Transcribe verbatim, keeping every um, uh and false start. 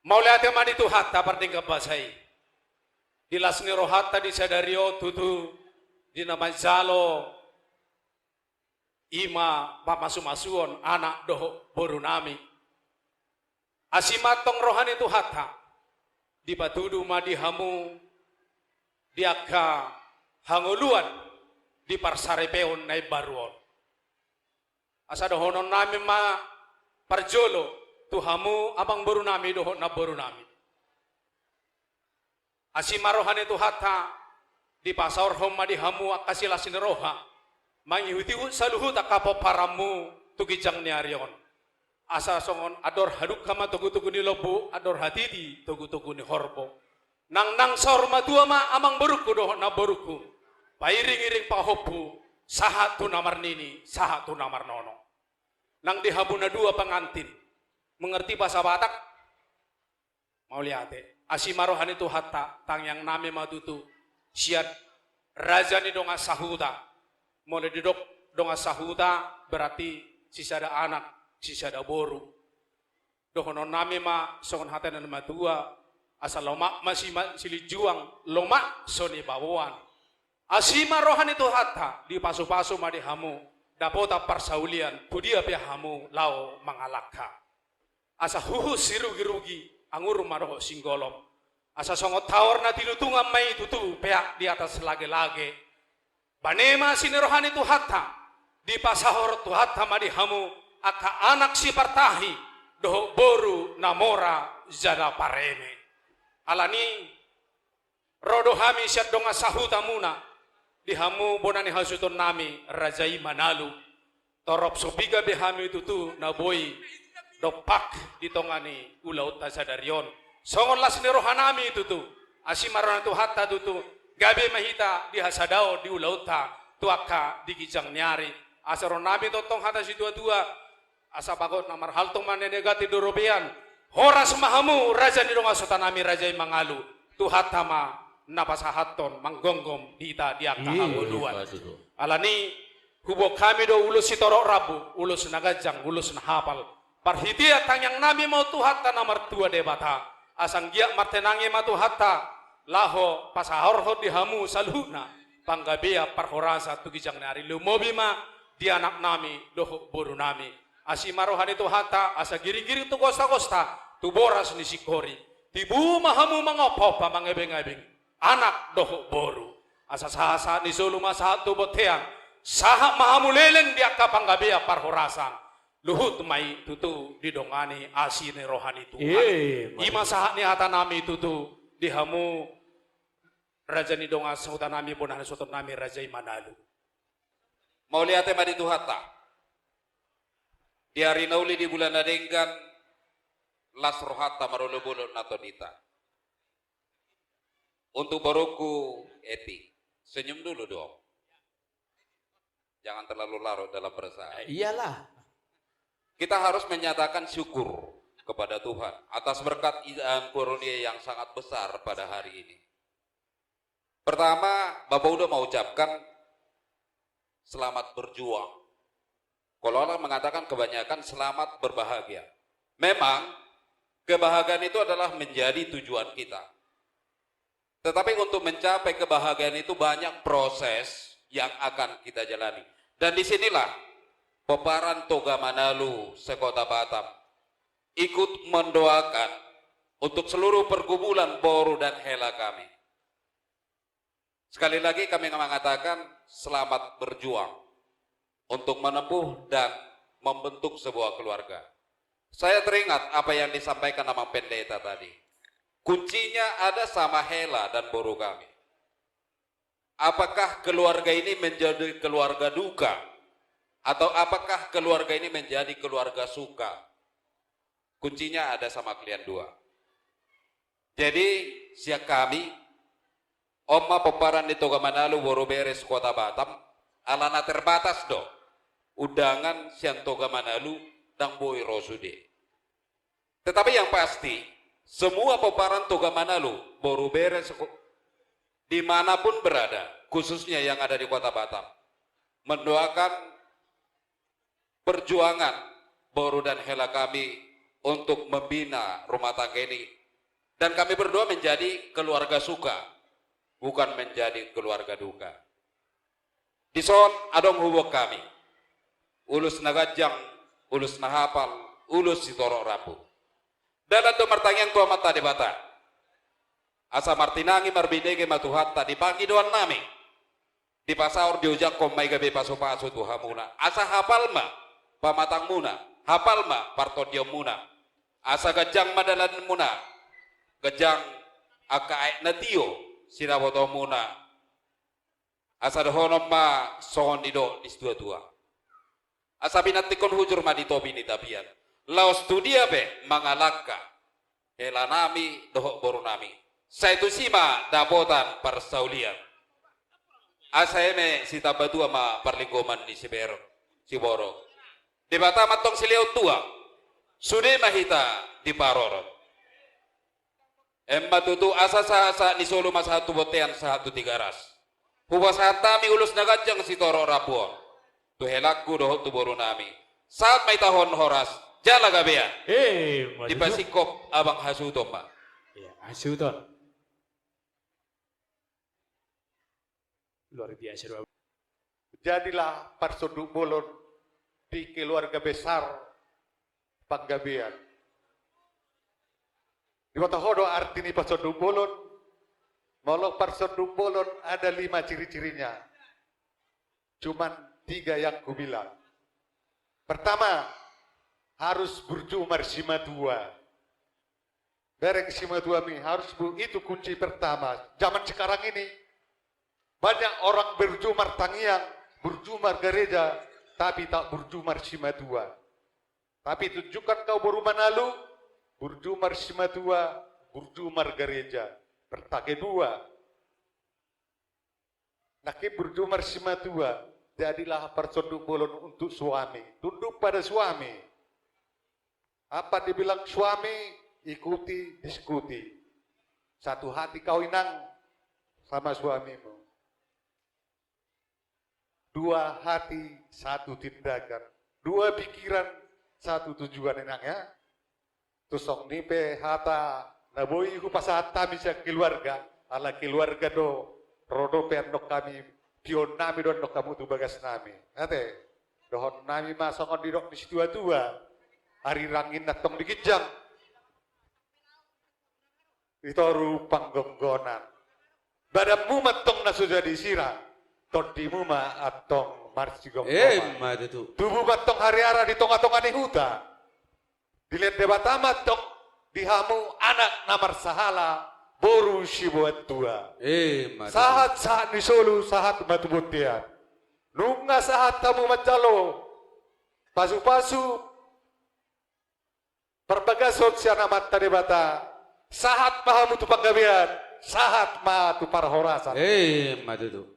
Mauliate ma di Tuhanta pardenggan basa i. Di las ni rohanta di sadari on tutu di na manjalo i ma pamasumasuon anak dohot borunami. Asi ma antong roha ni Tuhanta, dipatudu ma di hamu di angka hangoluan di parsaripeon na imbaru on. Asa dohononnami ma parjolo tu hamu amang borunami dohot namborunami. Asi ma roha ni Tuhanta, dipasaorhon ma di hamu angka silas ni roha, mangihutihut saluhut angka pomparanmu tu ginjang ni ari on. Asa songon andor hadungka ma togutogu ni lombu, andor hatiti togutogu ni horbo. Nangnang saur matua ma amang borungku dohot namborungku, pairingiring pahompu, sahat tu na marnini, sahat tu na marnono. Nang di hamu na dua pangantin, mengerti bahasa Batak? Mauliate. Asi ma roha ni Tuhanta, tangiangnami ma tutu sian raja ni dongan sahuta. Molo didok dongan sahuta berarti sisada anak, sisada boru. Dohononnami ma songon hata ni na matua, asa lomak ma si ma-, silinjuang, lomak so nibaboan. Asi ma roha ni Tuhanta, dipasupasu ma di hamu dapotan parsaulian tu dia pe hamu laho mangalangka. Asa huhut sirugirugi, angur ma dohot singgolom. Asa songon taor na tinutungan ma i tutu peak di atas lagelage. Bane ma asi ni roha ni Tuhanta, dipasaor Tuhanta ma di hamu angka anak sipartahi dohot boru na mora jala pareme. Alani ro do hami sian dongan sahutamuna, di hamu bona ni hasuhutonnami, raja i Manalu. Torop so piga be hami tutu na boi dompak di tonga ni ulaonta sadari on. Songon las ni rohanami tutu, asi ma roha ni Tuhanta tutu, gabe ma hita di hasadaon di ulaonta tu angka di ginjang ni ari. Asa ro nami tongtong hata situatua, asa bagot na marhalto ma na niagatan di robean. Horas ma hamu raja ni dongan sahutanami, raja i Mangalu. Tuhanta ma na pasahathon manggomgom di hita di angka hangoluan. Alani huboan hami do ulos sitorop rambu, ulos na ganjang, ulos na hapal. Parhitean tangiangnami ma on Tuhanta na martua Debata, asa anggiat martenangi ma Tuhanta laho pasaorhon di hamu saluhutna panggabean parhorasan tu ginjang ni ari, lumobi ma di anaknami dohot borunami. Asi ma roha ni Tuhanta, asa giringgiring tu gostagosta, tu boras ni singkoru. Tibu ma hamu mangompa-ompa, mangabengabeng anak dohot boru. Asa sahatsahat ni solu ma sahat tu bontean, sahat ma hamu leleng di angka panggabean parhorasan. Luhut ma i tutu didongani asi ni roha ni Tuhan. I ma sahat ni hatanami tutu di hamu raja ni dongan sahutanami, bona ni sahutanami, raja i Manalu. Mauliate ma di Tuhanta. Di ari na uli, di bulan na denggan, las rohanta marolopolop na tondinta. Untuk borungku Eti, senyum dulu dong. Jangan terlalu larut dalam perasaan. Eh, iyalah. Kita harus menyatakan syukur kepada Tuhan atas berkat dan karunia yang sangat besar pada hari ini. Pertama, Bapak udah mau ucapkan selamat berjuang. Kalau orang mengatakan kebanyakan selamat berbahagia. Memang, kebahagiaan itu adalah menjadi tujuan kita. Tetapi untuk mencapai kebahagiaan itu banyak proses yang akan kita jalani. Dan disinilah Pomparan Toga Manalu se-Kota Batam ikut mendoakan untuk seluruh pergumulan boru dan hela kami. Sekali lagi kami mengatakan selamat berjuang untuk menempuh dan membentuk sebuah keluarga. Saya teringat apa yang disampaikan Amang Pendeta tadi. Kuncinya ada sama hela dan boru kami. Apakah keluarga ini menjadi keluarga duka? Atau apakah keluarga ini menjadi keluarga suka? Kuncinya ada sama kalian dua. Jadi, sian hami, on ma Pomparan ni Toga Manalu boru bere se-Kota Batam, alana terbatas do undangan sian Toga Manalu, ndang boi ro sude. Tetapi yang pasti, semua Pomparan Toga Manalu boru bere se-Ko-, di mana pun berada, khususnya yang ada di Kota Batam, mendoakan perjuangan boru dan hela kami untuk membina rumah tangga ini. Dan kami berdua menjadi keluarga suka, bukan menjadi keluarga duka. Dison adong huboan hami. Ulos na ganjang, ulos na hapal, ulos sitorop rambu. Dalan do martangiang tu Amanta Debata. Asa martinangi marbinege ma Tuhanta di pangidoan nami. Dipasaor diojakhon ma i gabe pasupasu tu hamuna. Asa hapal ma pamatangmuna, hapal ma partondionmuna. Asa ganjang ma dalanmuna, ganjang angka aek na tio sinabotomuna. Asa dohonon ma songon nidok ni situatua. Asa pinantikhon hujur ma di topi ni tapian. Laos tu dia pe mangalangka hela nami dohot boru nami, sai tusi ma dapotan parsaulian. Asa eme sitambatua ma parlinggoman ni siberok, siborok. Debata ma antong silehon tuak, sude ma hita diparorot. Emma tutu, asa sahat-sahat ni solu ma sahat tu bontean, sahat tu Tigaras. Hupasahat hami ulos na ganjang sitorop rambu on tu helangku dohot tu boru nami. Sahat ma hita on horas jala gabean. Eh, ma tutu. Dipasingkop abang hasuhuton ma. Iya, hasuhuton. Luar biasa, luar. Jadilah parsonduk bolon di keluarga besar Panggabean. Diboto ho do arti ni parsonduk bolon? Molo parsonduk bolon ada lima ciri-cirinya. Cuman tiga yang kubilang. Pertama, harus burju marsimatua. Bereng simatuami, harus bu-, itu kunci pertama. Zaman sekarang ini, banyak orang burju martangiang, burju margareja, tapi tak burju marsimatua. Tapi tunjukkan kau boru Manalu, burju marsimatua, burju margareja. Pertama kedua, nangkin burju marsimatua, jadilah parsonduk bolon untuk suami, tunduk pada suami. Apa dibilang suami, ikuti, diskuti. Satu hati kau inang sama suamimu. Dua hati, satu tindakan. Dua pikiran, satu tujuan inang ya. Tusong ni pe hata na boi hupasahat hami sian keluarga, ala keluarga do, ro dope annon hami, pion nami do annon hamu tu bagas nami. Ate, dohon nami ma songon didok ni situatua, arirang i na tong di ginjang, di toru panggonggonan. Badanmu ma antong na so jadi sira, tondimu ma antong marsigomgoman. Emma tutu. Tubu ma antong hariara di tongatonga ni huta. Dilehon Debata ma antong di hamu anak na marsahala, boru siboan tua. Emma tutu. Sahat-sahat ni solu, sahat ma tu bontean. Nunga sahat hamu manjalo pasupasu parbagason sian Amanta Debata, sahat ma hamu tu Panggabean, sahat ma tu parhorasan. Emma tutu.